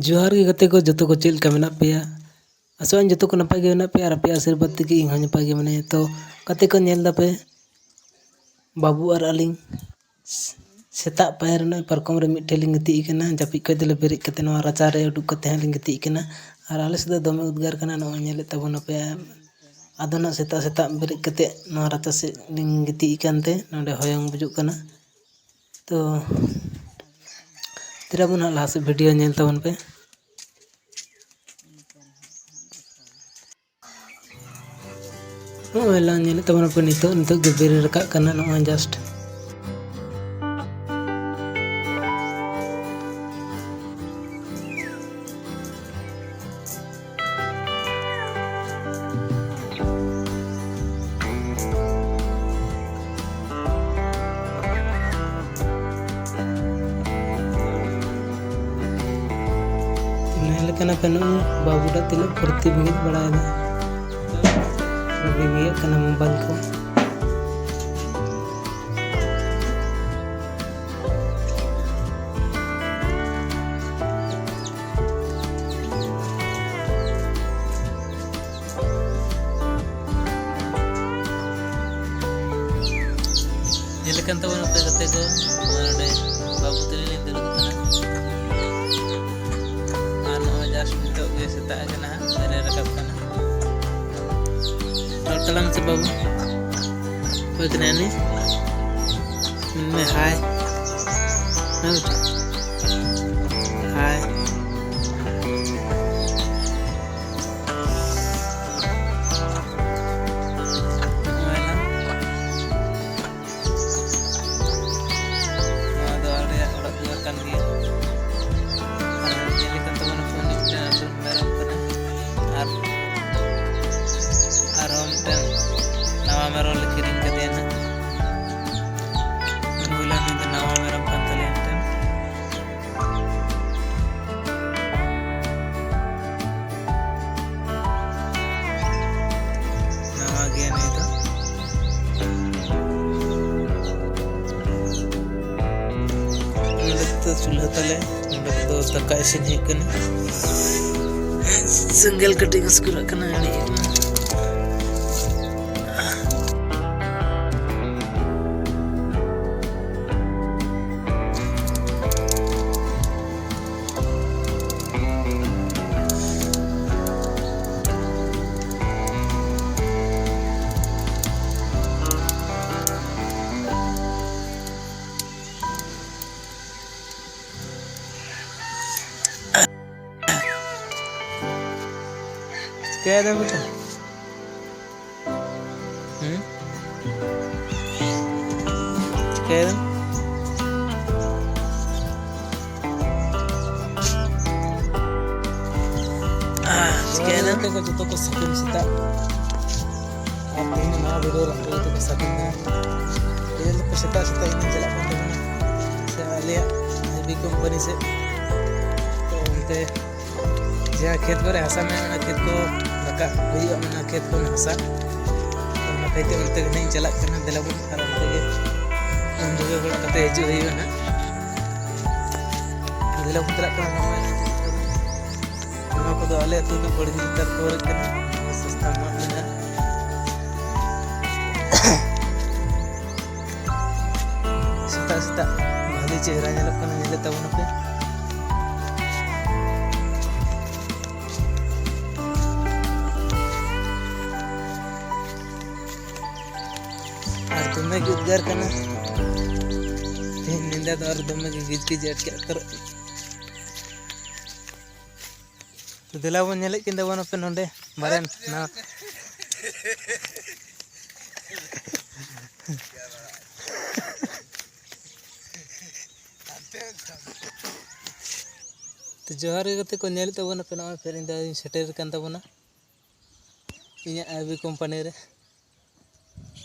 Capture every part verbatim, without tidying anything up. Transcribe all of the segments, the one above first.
ᱡᱚᱦᱟᱨ ᱜᱮ ᱜᱟᱛᱮ ᱠᱚ, ᱡᱚᱛᱚ ᱠᱚ ᱪᱮᱫ ᱞᱮᱠᱟ ᱢᱮᱱᱟᱜ ᱯᱮᱭᱟ? ᱟᱥᱚᱜ ᱟᱹᱧ ᱡᱚᱛᱚ ᱠᱚ ᱱᱟᱯᱟᱭ ᱜᱮ ᱢᱮᱱᱟᱜ ᱯᱮᱭᱟ ᱟᱨ ᱟᱯᱮᱭᱟᱜ ᱟᱥᱤᱨᱵᱟᱫᱽ ᱛᱮᱜᱮ ᱤᱧ ᱦᱚᱸ ᱱᱟᱯᱟᱭ ᱜᱮ ᱢᱮᱱᱟᱧᱟ᱾ ᱛᱚ ᱜᱟᱛᱮ ᱠᱚ, ᱧᱮᱞ ᱫᱟᱯᱮ ᱵᱟᱹᱵᱩ ᱟᱨ ᱟᱹᱞᱤᱧ ᱥᱮᱛᱟᱜ ᱯᱟᱭᱟᱨ ᱨᱮ ᱱᱚᱜᱼᱚᱭ ᱯᱟᱨᱠᱚᱢ ᱨᱮ ᱢᱤᱫ ᱴᱷᱮᱱ ᱞᱤᱧ ᱜᱤᱛᱤᱡ ᱟᱠᱟᱱᱟ᱾ ᱡᱟᱹᱯᱤᱫ ᱠᱷᱚᱱ ᱫᱚᱞᱮ ᱵᱮᱨᱮᱫ ᱠᱟᱛᱮ ᱱᱚᱣᱟ ᱨᱟᱪᱟ ᱨᱮ ᱩᱰᱩᱠ ᱠᱟᱛᱮ ᱦᱟᱸᱜ ᱞᱤᱧ ᱜᱤᱛᱤᱡ ᱟᱠᱟᱱᱟ᱾ ᱟᱨ ᱟᱞᱮ ᱥᱮᱫ ᱫᱚ ᱫᱚᱢᱮ ᱩᱫᱽᱜᱟᱹᱨ ᱠᱟᱱᱟ, ᱱᱚᱜᱼᱚᱭ ᱧᱮᱞᱮᱫ ᱛᱟᱵᱚᱱᱟᱯᱮ᱾ ᱟᱫᱚ ᱱᱟᱜ ᱥᱮᱛᱟᱜ ᱥᱮᱛᱟᱜ ᱵᱮᱨᱮᱫ ᱠᱟᱛᱮ ᱱᱚᱣᱟ ᱨᱟᱪᱟ ᱥᱮᱫ ᱞᱤᱧ ᱜᱤᱛᱤᱡ ᱟᱠᱟᱱ ᱛᱮ ᱱᱚᱰᱮ ᱦᱚᱭᱚᱝ ᱵᱩᱡᱩᱜ ᱠᱟᱱᱟ᱾ ᱛᱚ ᱫᱮᱞᱟ ᱵᱚᱱ ᱦᱟᱸᱜ ᱞᱟᱦᱟ ᱥᱮᱫ ᱵᱷᱤᱰᱤᱭᱳ ᱧᱮᱞ ᱛᱟᱵᱚᱱ ᱯᱮ᱾ ᱱᱚᱜᱼᱚᱭ ᱞᱟᱝ ᱧᱮᱞᱮᱫ ᱛᱟᱵᱚᱱᱟ ᱯᱮ ᱱᱤᱛᱚᱜ, ᱱᱤᱛᱚᱜ ᱜᱮ ᱵᱮᱨᱮᱫ ᱨᱟᱠᱟᱵ ᱠᱟᱱᱟ ᱱᱚᱜᱼᱚᱭ just᱾ ᱧᱮᱞ ᱠᱟᱱᱟ ᱯᱮ ᱱᱩᱭ ᱵᱟᱹᱵᱩ ᱴᱟᱜ ᱛᱤᱱᱟᱹᱜ ᱯᱷᱩᱨᱛᱤ ᱵᱮᱸᱜᱮᱫ ᱵᱟᱲᱟᱭᱮᱫᱟ, ᱵᱮᱸᱜᱮᱫ ᱠᱟᱱᱟ ᱢᱳᱵᱟᱭᱤᱞ ᱠᱚ᱾ ᱧᱮᱞ ᱠᱟᱱ ᱛᱟᱵᱚᱱᱟ ᱯᱮ ᱜᱟᱛᱮ ᱠᱚ, ᱱᱚᱜᱼᱚᱭ ᱱᱚᱰᱮ ᱵᱟᱹᱵᱩ ᱛᱟᱹᱞᱤᱧ ᱞᱤᱧ ᱫᱩᱲᱩᱵ ᱠᱟᱱᱟ᱾ ᱟᱨ ᱱᱚᱜᱼᱚᱭ just ᱱᱤᱛᱚᱜ ᱜᱮ ᱥᱮᱛᱟᱜ ᱟᱠᱟᱱᱟ ᱦᱟᱸᱜ, ᱵᱮᱨᱮᱫ ᱨᱟᱠᱟᱵ ᱠᱟᱱᱟ᱾ ᱨᱚᱲ ᱛᱟᱞᱟᱝ ᱢᱮᱥᱮ ᱵᱟᱹᱵᱩ, ᱚᱠᱚᱭ ᱠᱟᱱᱟᱭ ᱩᱱᱤ? ᱢᱮᱱ ᱢᱮ ᱦᱟᱭ᱾ ᱦᱮᱸ ᱵᱮᱴᱟ? ᱦᱟᱭ᱾ ᱱᱚᱣᱟ ᱫᱚ ᱟᱞᱮᱭᱟᱜ ᱚᱲᱟᱜ ᱫᱩᱣᱟᱹᱨ ᱠᱟᱱ ᱜᱮᱭᱟ᱾ ᱟᱨ ᱧᱮᱞ ᱞᱮᱠᱷᱟᱱ ᱛᱟᱵᱚᱱ ᱱᱩᱠᱩ ᱢᱤᱫᱴᱮᱱ ᱟᱹᱥᱩᱞ ᱢᱮᱨᱚᱢ ᱠᱟᱱᱟᱭ᱾ ᱟᱨ ᱟᱨᱦᱚᱸ ᱢᱤᱫᱴᱮᱱ ᱱᱟᱣᱟ ᱢᱮᱨᱚᱢ ᱞᱮ ᱠᱤᱨᱤᱧ ᱠᱟᱫᱮᱭᱟ ᱱᱟᱜ᱾ ᱦᱩᱭ ᱞᱮᱱ ᱱᱩᱭ ᱫᱚ ᱱᱟᱣᱟ ᱢᱮᱨᱚᱢ ᱠᱟᱱ ᱛᱟᱞᱮᱭᱟ ᱢᱤᱫᱴᱮᱱ᱾ ᱱᱟᱣᱟ ᱜᱮᱭᱟ ᱱᱩᱭ ᱫᱚ᱾ ᱛᱟᱦᱞᱮ ᱱᱚᱰᱮ ᱫᱚ ᱫᱟᱠᱟ ᱤᱥᱤᱱ ᱦᱩᱭᱩᱜ ᱠᱟᱱᱟ᱾ ᱥᱮᱸᱜᱮᱞ ᱠᱟᱹᱴᱤᱡ ᱩᱥᱠᱩᱨᱟᱜ ᱠᱟᱱᱟ, ᱟᱹᱰᱤ᱾ ᱪᱤᱠᱟᱹᱭᱮᱫᱟᱢ ᱵᱮᱴᱟ? ᱦᱩᱸ? ᱪᱤᱠᱟᱹᱭᱮᱫᱟᱢ? ᱟᱦ, ᱪᱤᱠᱟᱹᱭᱮᱫᱟᱢ? ᱜᱟᱛᱮ ᱠᱚ ᱡᱚᱛᱚ ᱠᱚ ᱥᱟᱹᱜᱩᱱ ᱥᱮᱛᱟᱜ᱾ ᱟᱨ ᱛᱮᱦᱮᱧ ᱱᱟᱣᱟ video ᱨᱮ ᱟᱯᱮ ᱡᱚᱛᱚ ᱠᱚ ᱥᱟᱹᱜᱩᱱ ᱫᱟᱨᱟᱢ᱾ ᱧᱮᱞ ᱫᱟᱯᱮ ᱥᱮᱛᱟᱜ ᱥᱮᱛᱟᱜ ᱤᱧ ᱪᱟᱞᱟᱜ ᱠᱟᱱ ᱛᱟᱵᱚᱱᱟ ᱥᱮ ᱟᱞᱮᱭᱟᱜ ᱦᱮᱵᱤ ᱠᱳᱢᱯᱟᱱᱤ ᱥᱮᱫ᱾ ᱛᱚ ᱚᱱᱛᱮ ᱡᱟᱦᱟᱸ ᱠᱷᱮᱛ ᱠᱚᱨᱮ ᱦᱟᱥᱟ ᱢᱮᱱᱟᱜᱼᱟ, ᱚᱱᱟ ᱠᱷᱮᱛ ᱠᱚ ᱨᱟᱠᱟᱵ ᱦᱩᱭᱩᱜᱼᱟ, ᱚᱱᱟ ᱠᱷᱮᱛ ᱠᱷᱚᱱ ᱦᱟᱥᱟ᱾ ᱚᱱᱟ ᱠᱷᱟᱹᱛᱤᱨ ᱛᱮ ᱚᱱᱛᱮ ᱜᱮ ᱱᱟᱦᱟᱜ ᱤᱧ ᱪᱟᱞᱟᱜ ᱠᱟᱱᱟ᱾ ᱫᱮᱞᱟ ᱵᱚᱱ, ᱟᱨ ᱚᱱᱛᱮ ᱜᱮ ᱩᱱ ᱡᱚᱠᱷᱚᱱ ᱵᱟᱲᱟ ᱠᱟᱛᱮ ᱦᱤᱡᱩᱜ ᱦᱩᱭᱩᱜᱼᱟ ᱱᱟᱦᱟᱜ᱾ ᱫᱮᱞᱟ ᱵᱚᱱ ᱪᱟᱞᱟᱜ ᱠᱟᱱᱟ᱾ ᱱᱚᱣᱟ ᱠᱚᱫᱚ ᱟᱞᱮ ᱟᱹᱛᱩ ᱨᱮᱱᱟᱜ ᱵᱟᱲᱜᱮ ᱞᱟᱛᱟᱨ ᱠᱚᱨᱮ ᱠᱟᱱᱟ᱾ ᱥᱚᱥᱛᱟ ᱢᱟᱫ ᱢᱮᱱᱟᱜᱼᱟ᱾ ᱥᱮᱛᱟᱜ ᱥᱮᱛᱟᱜ ᱵᱷᱟᱞᱮ ᱪᱮᱦᱨᱟ ᱧᱮᱞᱚᱜ ᱠᱟᱱᱟ, ᱧᱮᱞᱮᱫ ᱛᱟᱵᱚᱱᱟᱯᱮ᱾ ᱟᱨ ᱫᱚᱢᱮ ᱜᱮ ᱩᱫᱽᱜᱟᱹᱨ ᱠᱟᱱᱟ᱾ ᱛᱮᱦᱮᱧ ᱧᱤᱫᱟᱹ ᱫᱚ ᱟᱨ ᱫᱚᱢᱮ ᱜᱮ ᱜᱤᱡ ᱜᱤᱡ ᱟᱴᱠᱟᱜ ᱠᱟᱱᱟ᱾ ᱛᱚ ᱫᱮᱞᱟ ᱵᱚᱱ ᱧᱮᱞᱮᱫ ᱠᱤᱱ ᱛᱟᱵᱚᱱᱟᱯᱮ ᱱᱚᱰᱮ ᱵᱟᱨᱭᱟ ᱱᱟᱣᱟ᱾ ᱛᱚ ᱡᱚᱦᱟᱨ ᱜᱮ ᱜᱟᱛᱮ ᱠᱚ, ᱧᱮᱞᱮᱫ ᱛᱟᱵᱚᱱᱟᱯᱮ ᱱᱚᱜᱼᱚᱭ ᱯᱷᱤᱨ ᱤᱧ ᱫᱚᱧ ᱥᱮᱴᱮᱨ ᱟᱠᱟᱱ ᱛᱟᱵᱚᱱᱟ ᱤᱧᱟᱹᱜ ᱟᱭ ᱵᱤ ᱠᱳᱢᱯᱟᱱᱤ ᱨᱮ᱾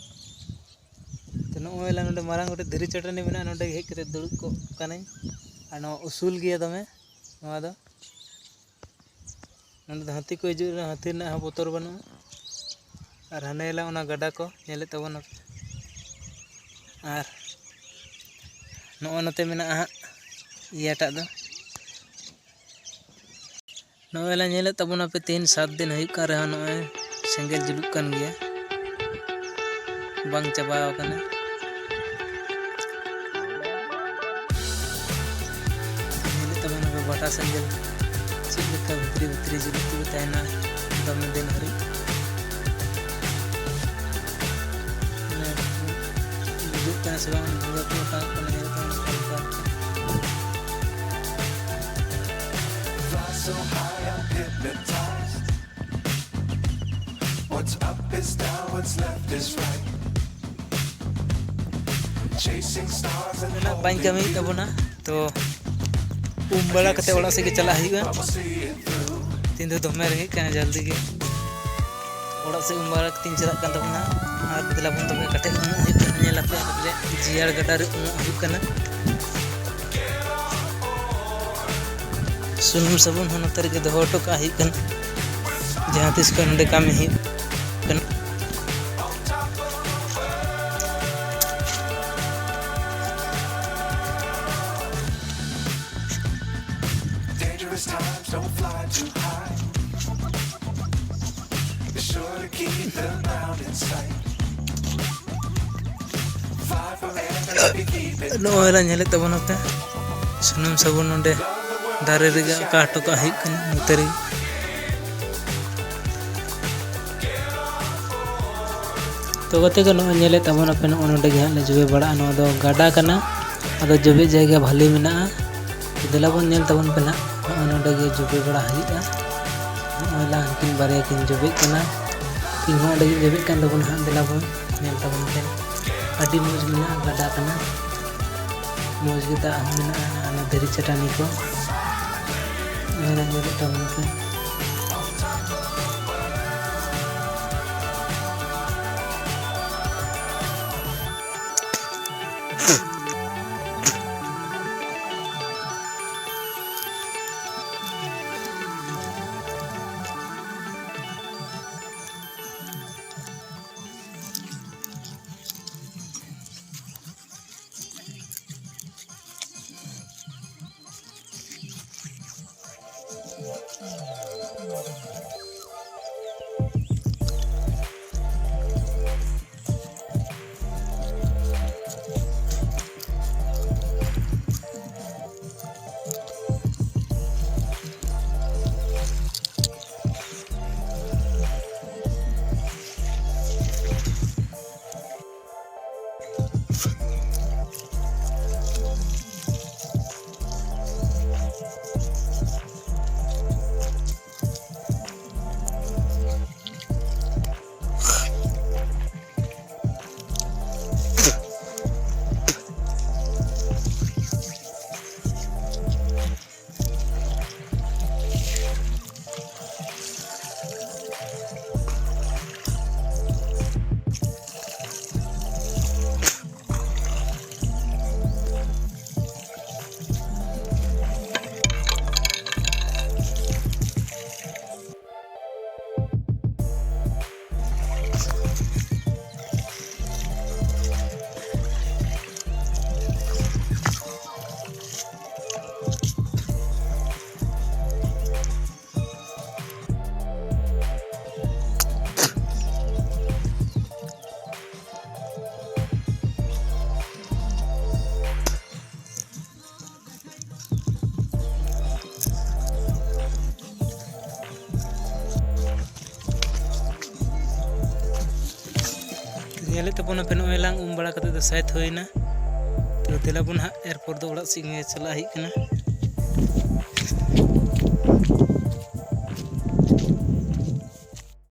ᱛᱚ ᱱᱚᱜᱼᱚᱭ ᱞᱟ ᱱᱚᱰᱮ ᱢᱟᱨᱟᱝ ᱜᱚᱴᱮᱡ ᱫᱷᱤᱨᱤ ᱪᱟᱹᱴᱟᱹᱱᱤ ᱢᱮᱱᱟᱜᱼᱟ, ᱱᱚᱰᱮ ᱜᱮ ᱦᱮᱡ ᱠᱟᱛᱮ ᱫᱩᱲᱩᱵ ᱠᱚᱜ ᱠᱟᱹᱱᱟᱹᱧ᱾ ᱟᱨ ᱱᱚᱣᱟ ᱩᱥᱩᱞ ᱜᱮᱭᱟ ᱫᱚᱢᱮ ᱱᱚᱣᱟ ᱫᱚ᱾ ᱱᱚᱰᱮ ᱫᱚ ᱦᱟᱹᱛᱤ ᱠᱚ ᱦᱤᱡᱩᱜ ᱨᱮᱦᱚᱸ ᱦᱟᱹᱛᱤ ᱨᱮᱱᱟᱜ ᱦᱚᱸ ᱵᱚᱛᱚᱨ ᱵᱟᱹᱱᱩᱜᱼᱟ᱾ ᱟᱨ ᱦᱟᱱᱮ ᱞᱟ ᱚᱱᱟ ᱜᱟᱰᱟ ᱠᱚ ᱧᱮᱞᱮᱫ ᱛᱟᱵᱚᱱᱟ᱾ ᱟᱨ ᱱᱚᱜᱼᱚᱭ ᱱᱚᱛᱮ ᱢᱮᱱᱟᱜᱼᱟ ᱦᱟᱸᱜ ᱤᱭᱟᱹᱴᱟᱜ ᱫᱚ᱾ ᱱᱚᱜᱼᱚᱭ ᱞᱮ ᱧᱮᱞᱮᱫ ᱛᱟᱵᱚᱱᱟ ᱯᱮ, ᱛᱮᱦᱮᱧ ᱥᱟᱛ ᱫᱤᱱ ᱦᱩᱭᱩᱜ ᱠᱟᱱ ᱨᱮᱦᱚᱸ ᱱᱚᱜᱼᱚᱭ ᱥᱮᱸᱜᱮᱞ ᱡᱩᱞᱩᱜ ᱠᱟᱱ ᱜᱮᱭᱟ, ᱵᱟᱝ ᱪᱟᱵᱟ ᱟᱠᱟᱱᱟ᱾ ᱧᱮᱞᱮᱫ ᱛᱟᱵᱚᱱᱟ ᱯᱮ ᱵᱷᱟᱴᱟ ᱥᱮᱸᱜᱮᱞ ᱪᱮᱫ ᱞᱮᱠᱟ ᱵᱷᱤᱛᱨᱤ ᱵᱷᱤᱛᱨᱤ ᱡᱩᱞᱩᱜ ᱛᱮᱜᱮ ᱛᱟᱦᱮᱱᱟ ᱫᱚᱢᱮ ᱫᱤᱱ ᱦᱟᱹᱨᱤᱡ᱾ ᱢᱟᱱᱮ ᱵᱩᱡᱷᱟᱹᱜ ᱠᱟᱱᱟ ᱥᱮ ᱵᱟᱝ, ᱫᱷᱩᱸᱣᱟᱹ ᱠᱚ ᱚᱴᱟᱝᱚᱜ ᱠᱟᱱᱟ, ᱧᱮᱞᱚᱜ ᱠᱟᱱᱟ ᱚᱱᱠᱟ ᱞᱮᱠᱟ᱾ Fly so high, I'm hypnotized. What's up is down, what's left is right. Chasing stars and ᱩᱱᱟᱹᱜ ᱵᱟᱹᱧ ᱠᱟᱹᱢᱤᱭᱮᱫ ᱛᱟᱵᱚᱱᱟ, ᱛᱚ ᱩᱢ ᱵᱟᱲᱟ ᱠᱟᱛᱮ ᱚᱲᱟᱜ ᱥᱮᱫ ᱜᱮ ᱪᱟᱞᱟᱜ ᱦᱩᱭᱩᱜᱼᱟ᱾ ᱛᱮᱦᱮᱧ ᱫᱚ ᱫᱚᱢᱮ ᱨᱮᱸᱜᱮᱡ ᱠᱟᱱᱟ, ᱡᱚᱞᱫᱤ ᱜᱮ ᱚᱲᱟᱜ ᱥᱮᱫ ᱩᱢ ᱵᱟᱲᱟ ᱠᱟᱛᱮᱧ ᱪᱟᱞᱟᱜ ᱠᱟᱱ ᱛᱟᱵᱚᱱᱟ᱾ ᱟᱨ ᱫᱮᱞᱟ ᱵᱚᱱ ᱛᱚᱵᱮ ᱠᱟᱹᱴᱤᱡ ᱩᱢᱩᱜ ᱦᱩᱭᱩᱜ ᱠᱟᱱᱟ, ᱧᱮᱞ ᱟᱯᱮ ᱠᱟᱹᱴᱤᱡ ᱡᱤᱭᱟᱲ ᱜᱟᱰᱟ ᱨᱮ ᱩᱢᱩᱜ ᱦᱩᱭᱩᱜ ᱠᱟᱱᱟ᱾ ᱥᱩᱱᱩᱢ ᱥᱟᱵᱚᱱ ᱦᱚᱸ ᱱᱚᱛᱮ ᱨᱮᱜᱮ ᱫᱚᱦᱚ ᱦᱚᱴᱚ ᱠᱟᱜ ᱦᱩᱭᱩᱜ ᱠᱟᱱᱟ, ᱡᱟᱦᱟᱸ ᱛᱤᱥ ᱠᱷᱚᱱ ᱱᱚᱸᱰᱮ ᱠᱟᱹᱢᱤ ᱦᱩᱭᱩᱜ ᱠᱟᱱᱟ᱾ Dangerous times, don't fly too high. Be sure to keep the ground in sight. Fly forever, be keeping ᱱᱚᱜᱼᱚᱭ ᱞᱟᱝ ᱧᱮᱞᱮᱫ ᱛᱟᱵᱚᱱᱟ ᱯᱮ, ᱥᱩᱱᱩᱢ ᱥᱟᱵᱚᱱ ᱱᱚᱸᱰᱮ ᱫᱟᱨᱮ ᱨᱮᱜᱮ ᱟᱠᱟ ᱦᱚᱴᱚ ᱠᱟᱜ ᱦᱩᱭᱩᱜ ᱠᱟᱱᱟ, ᱱᱚᱛᱮ ᱨᱮᱜᱮ᱾ ᱛᱚ ᱜᱟᱛᱮ ᱠᱚ, ᱱᱚᱜᱼᱚᱭ ᱧᱮᱞᱮᱫ ᱛᱟᱵᱚᱱᱟᱯᱮ, ᱱᱚᱜᱼᱚᱭ ᱱᱚᱸᱰᱮ ᱜᱮ ᱦᱟᱸᱜ ᱞᱮ ᱡᱚᱵᱮ ᱵᱟᱲᱟᱜᱼᱟ᱾ ᱱᱚᱣᱟ ᱫᱚ ᱜᱟᱰᱟ ᱠᱟᱱᱟ, ᱟᱫᱚ ᱡᱚᱵᱮ ᱡᱟᱭᱜᱟ ᱵᱷᱟᱹᱞᱤ ᱢᱮᱱᱟᱜᱼᱟ᱾ ᱛᱚ ᱫᱮᱞᱟ ᱵᱚᱱ ᱧᱮᱞ ᱛᱟᱵᱚᱱ ᱯᱮ ᱱᱟᱦᱟᱜ, ᱱᱚᱜᱼᱚᱭ ᱱᱚᱸᱰᱮ ᱜᱮ ᱡᱚᱵᱮ ᱵᱟᱲᱟ ᱦᱩᱭᱩᱜᱼᱟ᱾ ᱱᱚᱜᱼᱚᱭ ᱞᱟᱝ ᱩᱱᱠᱤᱱ ᱵᱟᱨᱭᱟ ᱠᱤᱱ ᱡᱚᱵᱮᱜ ᱠᱟᱱᱟ, ᱤᱧ ᱦᱚᱸ ᱚᱸᱰᱮ ᱜᱤᱧ ᱡᱚᱵᱮᱜ ᱠᱟᱱ ᱛᱟᱵᱚᱱᱟ ᱦᱟᱸᱜ᱾ ᱫᱮᱞᱟ ᱵᱚᱱ ᱧᱮᱞ ᱛᱟᱵᱚᱱ ᱯᱮ, ᱟᱹᱰᱤ ᱢᱚᱡᱽ ᱢᱮᱱᱟᱜᱼᱟ, ᱜᱟᱰᱟ ᱠᱟᱱᱟ, ᱢᱚᱡᱽ ᱜᱮ ᱫᱟᱜ ᱦᱚᱸ ᱢᱮᱱᱟᱜᱼᱟ, ᱚᱱᱟ ᱫᱷᱤᱨᱤ ᱪᱟᱹᱴᱟᱹᱱᱤ ᱠᱚ᱾ ᱱᱚᱜᱼᱚᱭ ᱞᱟᱝ ᱧᱮᱞᱮᱫ ᱛᱟᱵᱚᱱ ᱯᱮ᱾ ᱧᱮᱞᱮᱫ ᱛᱟᱵᱚᱱᱟᱯᱮ, ᱱᱚᱜᱼᱚᱭ ᱞᱟᱝ ᱩᱢ ᱵᱟᱲᱟ ᱠᱟᱛᱮ ᱫᱚ ᱥᱟᱭᱮᱫ ᱦᱩᱭᱱᱟ᱾ ᱛᱚ ᱫᱮᱞᱟ ᱵᱚᱱ ᱦᱟᱸᱜ, ᱮᱨᱯᱚᱨ ᱫᱚ ᱚᱲᱟᱜ ᱥᱮᱫ ᱜᱮ ᱪᱟᱞᱟᱜ ᱦᱩᱭᱩᱜ ᱠᱟᱱᱟ᱾